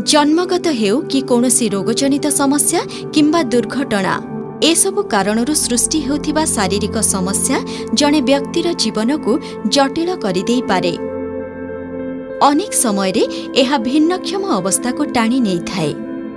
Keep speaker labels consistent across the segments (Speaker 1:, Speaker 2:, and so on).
Speaker 1: ଜନ୍ମଗତ ହେଉ କି କୌଣସି ରୋଗଜନିତ ସମସ୍ୟା କିମ୍ବା ଦୁର୍ଘଟଣା, ଏସବୁ କାରଣରୁ ସୃଷ୍ଟି ହେଉଥିବା ଶାରୀରିକ ସମସ୍ୟା ଜଣେ ବ୍ୟକ୍ତିର ଜୀବନକୁ ଜଟିଳ କରିଦେଇପାରେ। ଅନେକ ସମୟରେ ଏହା ଭିନ୍ନକ୍ଷମ ଅବସ୍ଥାକୁ ଟାଣି ନେଇଥାଏ।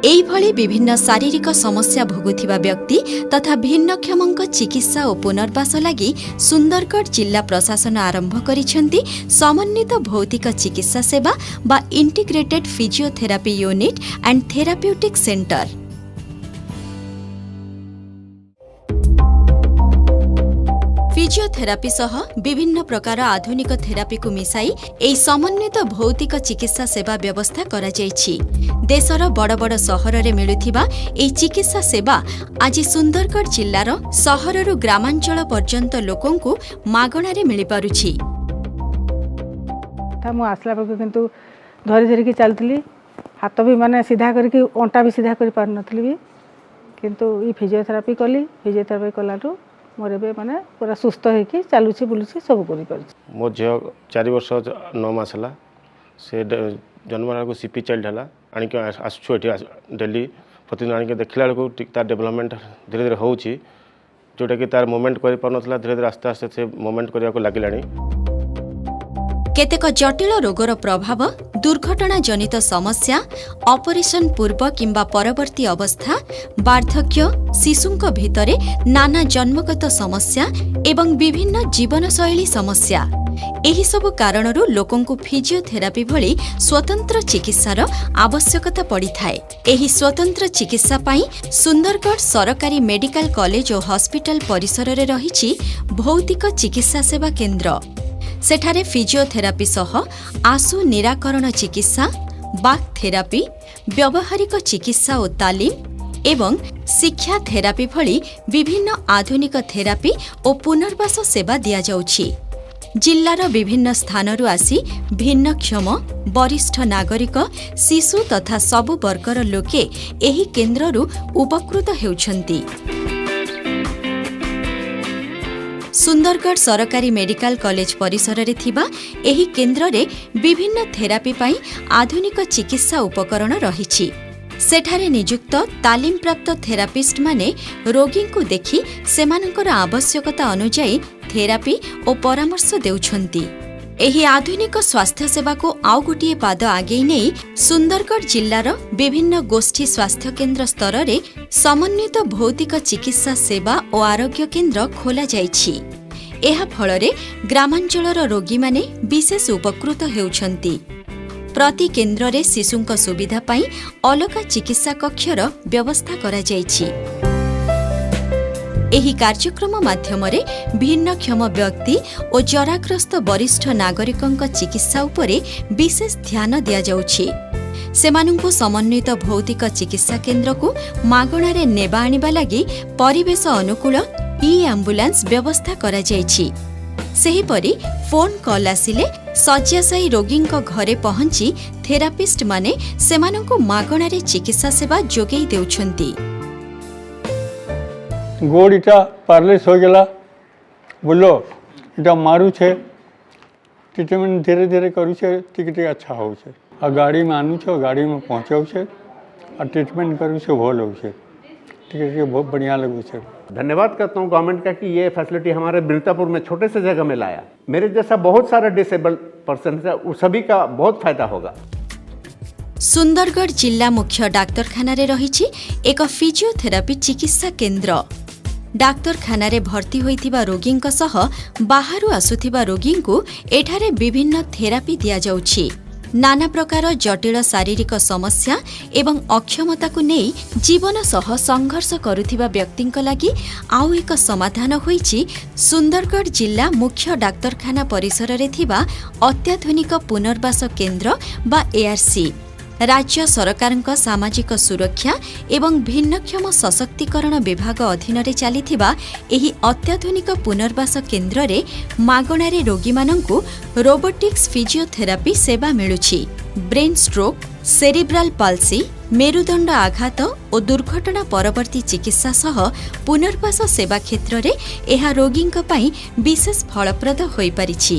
Speaker 1: ଏଇଭଳି ବିଭିନ୍ନ ଶାରୀରିକ ସମସ୍ୟା ଭୋଗୁଥିବା ବ୍ୟକ୍ତି ତଥା ଭିନ୍ନକ୍ଷମଙ୍କ ଚିକିତ୍ସା ଓ ପୁନର୍ବାସ ଲାଗି ସୁନ୍ଦରଗଡ଼ ଜିଲ୍ଲା ପ୍ରଶାସନ ଆରମ୍ଭ କରିଛନ୍ତି ସମନ୍ୱିତ ଭୌତିକ ଚିକିତ୍ସା ସେବା ବା Integrated Physiotherapy Unit and Therapeutic Centre। Physiotherapy ସହ ବିଭିନ୍ନ ପ୍ରକାର ଆଧୁନିକ ଥେରାପିକୁ ମିଶାଇ ଏହି ସମନ୍ୱିତ ଭୌତିକ ଚିକିତ୍ସା ସେବା ବ୍ୟବସ୍ଥା କରାଯାଇଛି। ଦେଶର ବଡ଼ ବଡ଼ ସହରରେ ମିଳୁଥିବା ଏହି ଚିକିତ୍ସା ସେବା ଆଜି ସୁନ୍ଦରଗଡ଼ ଜିଲ୍ଲାର ସହରରୁ ଗ୍ରାମାଞ୍ଚଳ ପର୍ଯ୍ୟନ୍ତ ଲୋକଙ୍କୁ ମାଗଣାରେ ମିଳିପାରୁଛି।
Speaker 2: ମୁଁ ଆସିଲା ବେଳକୁ କିନ୍ତୁ ଧରି ଧରିକି ଚାଲୁଥିଲି। ହାତ ବି ମାନେ ସିଧା କରିକି, ଅଣ୍ଟା ବି ସିଧା କରିପାରୁନଥିଲି ବି। କିନ୍ତୁ ଏଇ ଫିଜିଓଥେରାପି କଲି। ଫିଜିଓଥେରାପି କଲାଠୁ ମୋର ଏବେ ମାନେ ପୁରା ସୁସ୍ଥ ହେଇକି ଚାଲୁଛି, ବୁଲୁଛି, ସବୁ କରିପାରୁଛି।
Speaker 3: ମୋ ଝିଅ 4 ବର୍ଷ 9 ମାସ ହେଲା। ସେ ଜନ୍ମ ହେଲା ବେଳକୁ ସିପି ଚାଇଲ୍ଡ ହେଲା। ଆଣିକି ଆସୁଛୁ ଏଠି ଡେଲି, ପ୍ରତିଦିନ ଆଣିକି ଦେଖିଲା ବେଳକୁ ଟିକେ ତାର ଡେଭଲପମେଣ୍ଟ ଧୀରେ ଧୀରେ ହେଉଛି। ଯେଉଁଟାକି ତାର ମୁଭମେଣ୍ଟ କରିପାରୁନଥିଲା, ଧୀରେ ଧୀରେ ଆସ୍ତେ ଆସ୍ତେ ସେ ମୁଭମେଣ୍ଟ କରିବାକୁ ଲାଗିଲାଣି।
Speaker 1: କେତେକ ଜଟିଳ ରୋଗର ପ୍ରଭାବ, ଦୁର୍ଘଟଣା ଜନିତ ସମସ୍ୟା, ଅପରେସନ ପୂର୍ବ କିମ୍ବା ପରବର୍ତ୍ତୀ ଅବସ୍ଥା, ବାର୍ଦ୍ଧକ୍ୟ, ଶିଶୁଙ୍କ ଭିତରେ ନାନା ଜନ୍ମଗତ ସମସ୍ୟା ଏବଂ ବିଭିନ୍ନ ଜୀବନଶୈଳୀ ସମସ୍ୟା, ଏହିସବୁ କାରଣରୁ ଲୋକଙ୍କୁ ଫିଜିଓଥେରାପି ଭଳି ସ୍ୱତନ୍ତ୍ର ଚିକିତ୍ସାର ଆବଶ୍ୟକତା ପଡ଼ିଥାଏ। ଏହି ସ୍ୱତନ୍ତ୍ର ଚିକିତ୍ସା ପାଇଁ ସୁନ୍ଦରଗଡ଼ ସରକାରୀ ମେଡିକାଲ କଲେଜ ଓ ହସ୍ପିଟାଲ ପରିସରରେ ରହିଛି ଭୌତିକ ଚିକିତ୍ସା ସେବା କେନ୍ଦ୍ର। ସେଠାରେ ଫିଜିଓଥେରାପି ସହ ଆଶୁ ନିରାକରଣ ଚିକିତ୍ସା, ବାକ୍ ଥେରାପି, ବ୍ୟବହାରିକ ଚିକିତ୍ସା ଓ ତାଲିମ ଏବଂ ଶିକ୍ଷା ଥେରାପି ଭଳି ବିଭିନ୍ନ ଆଧୁନିକ ଥେରାପି ଓ ପୁନର୍ବାସ ସେବା ଦିଆଯାଉଛି। ଜିଲ୍ଲାର ବିଭିନ୍ନ ସ୍ଥାନରୁ ଆସି ଭିନ୍ନକ୍ଷମ, ବରିଷ୍ଠ ନାଗରିକ, ଶିଶୁ ତଥା ସବୁ ବର୍ଗର ଲୋକେ ଏହି କେନ୍ଦ୍ରରୁ ଉପକୃତ ହେଉଛନ୍ତି। ସୁନ୍ଦରଗଡ଼ ସରକାରୀ ମେଡିକାଲ କଲେଜ ପରିସରରେ ଥିବା ଏହି କେନ୍ଦ୍ରରେ ବିଭିନ୍ନ ଥେରାପି ପାଇଁ ଆଧୁନିକ ଚିକିତ୍ସା ଉପକରଣ ରହିଛି। ସେଠାରେ ନିଯୁକ୍ତ ତାଲିମପ୍ରାପ୍ତ ଥେରାପିଷ୍ଟମାନେ ରୋଗୀଙ୍କୁ ଦେଖି ସେମାନଙ୍କର ଆବଶ୍ୟକତା ଅନୁଯାୟୀ ଥେରାପି ଓ ପରାମର୍ଶ ଦେଉଛନ୍ତି। ଏହି ଆଧୁନିକ ସ୍ୱାସ୍ଥ୍ୟସେବାକୁ ଆଉ ଗୋଟିଏ ପାଦ ଆଗେଇ ନେଇ ସୁନ୍ଦରଗଡ଼ ଜିଲ୍ଲାର ବିଭିନ୍ନ ଗୋଷ୍ଠୀ ସ୍ୱାସ୍ଥ୍ୟକେନ୍ଦ୍ର ସ୍ତରରେ ସମନ୍ୱିତ ଭୌତିକ ଚିକିତ୍ସା ସେବା ଓ ଆରୋଗ୍ୟ କେନ୍ଦ୍ର ଖୋଲାଯାଇଛି। ଏହା ଫଳରେ ଗ୍ରାମାଞ୍ଚଳର ରୋଗୀମାନେ ବିଶେଷ ଉପକୃତ ହେଉଛନ୍ତି। ପ୍ରତି କେନ୍ଦ୍ରରେ ଶିଶୁଙ୍କ ସୁବିଧା ପାଇଁ ଅଲଗା ଚିକିତ୍ସା କକ୍ଷର ବ୍ୟବସ୍ଥା କରାଯାଇଛି। ଏହି କାର୍ଯ୍ୟକ୍ରମ ମାଧ୍ୟମରେ ଭିନ୍ନକ୍ଷମ ବ୍ୟକ୍ତି ଓ ଜରାଗ୍ରସ୍ତ ବରିଷ୍ଠ ନାଗରିକଙ୍କ ଚିକିତ୍ସା ଉପରେ ବିଶେଷ ଧ୍ୟାନ ଦିଆଯାଉଛି। ସେମାନଙ୍କୁ ସମନ୍ୱିତ ଭୌତିକ ଚିକିତ୍ସା କେନ୍ଦ୍ରକୁ ମାଗଣାରେ ନେବା ଆଣିବା ଲାଗି ପରିବେଶ ଅନୁକୂଳ ଇ ଆମ୍ବୁଲାନ୍ସ ବ୍ୟବସ୍ଥା କରାଯାଇଛି। ସେହିପରି ଫୋନ୍ କଲ୍ ଆସିଲେ ଶଯ୍ୟାଶାୟୀ ରୋଗୀଙ୍କ ଘରେ ପହଞ୍ଚି ଥେରାପିଷ୍ଟମାନେ ସେମାନଙ୍କୁ ମାଗଣାରେ ଚିକିତ୍ସା ସେବା ଯୋଗାଇ ଦେଉଛନ୍ତି।
Speaker 4: ଗୋଡ଼ ଇଟା ପାରାଲିସ୍ ହେଇଗଲା, ବୁଝଲ? ଇଟା ମାରୁଛେ, ଟ୍ରିଟମେଣ୍ଟ ଧୀରେ ଧୀରେ କରୁଛେ, ଟିକେ ଟିକେ ଆଚ୍ଛା ହଉଛେ। ଆଉ ଗାଡ଼ି में ଆନୁଛେ, ଗାଡ଼ି में ପହଞ୍ଚାଉଛେ ଆଉ ଟ୍ରିଟମେଣ୍ଟ କରୁଛେ, ଭଲ ହଉଛେ, ଟିକେ ଟିକେ ବହୁତ बढ़िया ଲାଗୁଛେ।
Speaker 5: धन्यवाद करता हूँ गवर्नमेंट का कि ये फैसिलिटी हमारे बिरतापुर में छोटे से जगह में लाया। मेरे जैसा बहुत सारे डिसेबल पर्सन है, वो सभी का बहुत फायदा होगा।
Speaker 1: ସୁନ୍ଦରଗଡ଼ ଜିଲ୍ଲା ମୁଖ୍ୟ ଡାକ୍ତରଖାନାରେ ରହିଛି ଏକ ଫିଜିଓଥେରାପି ଚିକିତ୍ସା କେନ୍ଦ୍ର। ଡାକ୍ତରଖାନାରେ ଭର୍ତ୍ତି ହୋଇଥିବା ରୋଗୀଙ୍କ ସହ ବାହାରୁ ଆସୁଥିବା ରୋଗୀଙ୍କୁ ଏଠାରେ ବିଭିନ୍ନ ଥେରାପି ଦିଆଯାଉଛି। ନାନା ପ୍ରକାର ଜଟିଳ ଶାରୀରିକ ସମସ୍ୟା ଏବଂ ଅକ୍ଷମତାକୁ ନେଇ ଜୀବନ ସହ ସଂଘର୍ଷ କରୁଥିବା ବ୍ୟକ୍ତିଙ୍କ ଲାଗି ଆଉ ଏକ ସମାଧାନ ହୋଇଛି ସୁନ୍ଦରଗଡ଼ ଜିଲ୍ଲା ମୁଖ୍ୟ ଡାକ୍ତରଖାନା ପରିସରରେ ଥିବା ଅତ୍ୟାଧୁନିକ ପୁନର୍ବାସ କେନ୍ଦ୍ର ବା ଏଆର୍ସି। ରାଜ୍ୟ ସରକାରଙ୍କ ସାମାଜିକ ସୁରକ୍ଷା ଏବଂ ଭିନ୍ନକ୍ଷମ ସଶକ୍ତିକରଣ ବିଭାଗ ଅଧୀନରେ ଚାଲିଥିବା ଏହି ଅତ୍ୟାଧୁନିକ ପୁନର୍ବାସ କେନ୍ଦ୍ରରେ ମାଗଣାରେ ରୋଗୀମାନଙ୍କୁ ରୋବୋଟିକ୍ସ ଫିଜିଓଥେରାପି ସେବା ମିଳୁଛି। ବ୍ରେନ୍ ଷ୍ଟ୍ରୋକ୍, ସେରିବ୍ରାଲ ପାଲ୍ସି, ମେରୁଦଣ୍ଡ ଆଘାତ ଓ ଦୁର୍ଘଟଣା ପରବର୍ତ୍ତୀ ଚିକିତ୍ସା ସହ ପୁନର୍ବାସ ସେବା କ୍ଷେତ୍ରରେ ଏହା ରୋଗୀଙ୍କ ପାଇଁ ବିଶେଷ ଫଳପ୍ରଦ ହୋଇପାରିଛି।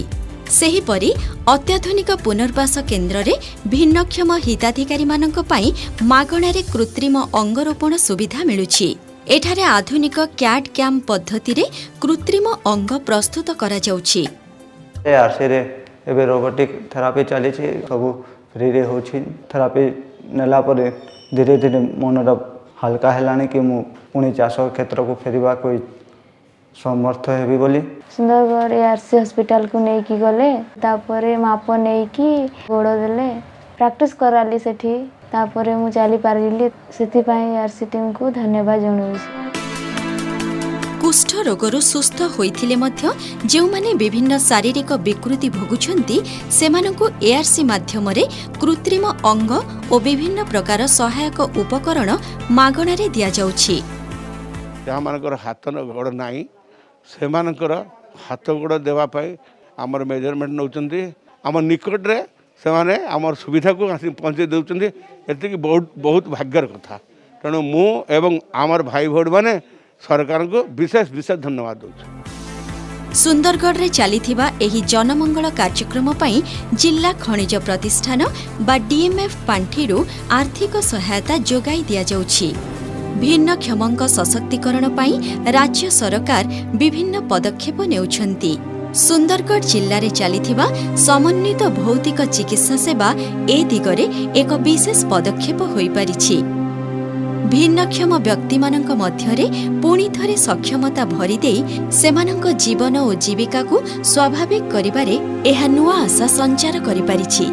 Speaker 1: ସେହିପରି ଅତ୍ୟାଧୁନିକ ପୁନର୍ବାସ କେନ୍ଦ୍ରରେ ଭିନ୍ନକ୍ଷମ ହିତାଧିକାରୀମାନଙ୍କ ପାଇଁ ମାଗଣାରେ କୃତ୍ରିମ ଅଙ୍ଗରୋପଣ ସୁବିଧା ମିଳୁଛି। ଏଠାରେ ଆଧୁନିକ କ୍ୟାଡ୍ କ୍ୟାମ୍ ପଦ୍ଧତିରେ କୃତ୍ରିମ ଅଙ୍ଗ ପ୍ରସ୍ତୁତ କରାଯାଉଛି।
Speaker 6: ଏଆର୍ସିରେ ଏବେ ରୋବୋଟିକ୍ ଥେରାପି ଚାଲିଛି। ସବୁ ଫ୍ରିରେ ହେଉଛି। ଥେରାପି ନେଲା ପରେ ଧୀରେ ଧୀରେ ମନଟା ହାଲକା ହେଲାଣି କି ମୁଁ ପୁଣି ଚାଷ କ୍ଷେତ୍ରକୁ ଫେରିବାକୁ ସମର୍ଥ ହେବି ବୋଲି।
Speaker 7: ସୁନ୍ଦରଗଡ଼ ଏଆର୍ସି ହସ୍ପିଟାଲକୁ ନେଇକି ଗଲେ। ତାପରେ ମାପ ନେଇକି ଗୋଡ଼ ଦେଲେ, ପ୍ରାକ୍ଟିସ୍ କରାଲି ସେଠି। ତାପରେ ମୁଁ ଚାଲିପାରିଲି। ସେଥିପାଇଁ ଏଆର୍ସି ଟିମ୍କୁ ଧନ୍ୟବାଦ ଜଣାଉଛି।
Speaker 1: କୁଷ୍ଠ ରୋଗରୁ ସୁସ୍ଥ ହୋଇଥିଲେ ମଧ୍ୟ ଯେଉଁମାନେ ବିଭିନ୍ନ ଶାରୀରିକ ବିକୃତି ଭୋଗୁଛନ୍ତି, ସେମାନଙ୍କୁ ଏଆର୍ସି ମାଧ୍ୟମରେ କୃତ୍ରିମ ଅଙ୍ଗ ଓ ବିଭିନ୍ନ ପ୍ରକାର ସହାୟକ ଉପକରଣ ମାଗଣାରେ ଦିଆଯାଉଛି।
Speaker 8: ଯାହାମାନଙ୍କର ହାତ ଗୋଡ଼ ନାହିଁ, ସେମାନଙ୍କର ହାତ ଗୋଡ଼ ଦେବା ପାଇଁ ଆମର ମେଜରମେଣ୍ଟ ନେଉଛନ୍ତି। ଆମ ନିକଟରେ ସେମାନେ ଆମର ସୁବିଧାକୁ ଆସି ପହଞ୍ଚେଇ ଦେଉଛନ୍ତି। ଏତିକି ବହୁତ ବହୁତ ଭାଗ୍ୟର କଥା। ତେଣୁ ମୁଁ ଏବଂ ଆମର ଭାଇ ଭଉଣୀମାନେ ସରକାରଙ୍କୁ ବିଶେଷ ବିଶେଷ ଧନ୍ୟବାଦ ଦେଉଛୁ।
Speaker 1: ସୁନ୍ଦରଗଡ଼ରେ ଚାଲିଥିବା ଏହି ଜନମଙ୍ଗଳ କାର୍ଯ୍ୟକ୍ରମ ପାଇଁ ଜିଲ୍ଲା ଖଣିଜ ପ୍ରତିଷ୍ଠାନ ବା ଡିଏମ୍ଏଫ୍ ପାଣ୍ଠିରୁ ଆର୍ଥିକ ସହାୟତା ଯୋଗାଇ ଦିଆଯାଉଛି। ଭିନ୍ନକ୍ଷମଙ୍କ ସଶକ୍ତିକରଣ ପାଇଁ ରାଜ୍ୟ ସରକାର ବିଭିନ୍ନ ପଦକ୍ଷେପ ନେଉଛନ୍ତି। ସୁନ୍ଦରଗଡ଼ ଜିଲ୍ଲାରେ ଚାଲିଥିବା ସମନ୍ୱିତ ଭୌତିକ ଚିକିତ୍ସା ସେବା ଏ ଦିଗରେ ଏକ ବିଶେଷ ପଦକ୍ଷେପ ହୋଇପାରିଛି। ଭିନ୍ନକ୍ଷମ ବ୍ୟକ୍ତିମାନଙ୍କ ମଧ୍ୟରେ ପୁଣି ଥରେ ସକ୍ଷମତା ଭରିଦେଇ ସେମାନଙ୍କ ଜୀବନ ଓ ଜୀବିକାକୁ ସ୍ୱାଭାବିକ କରିବାରେ ଏହା ନୂଆ ଆଶା ସଞ୍ଚାର କରିପାରିଛି।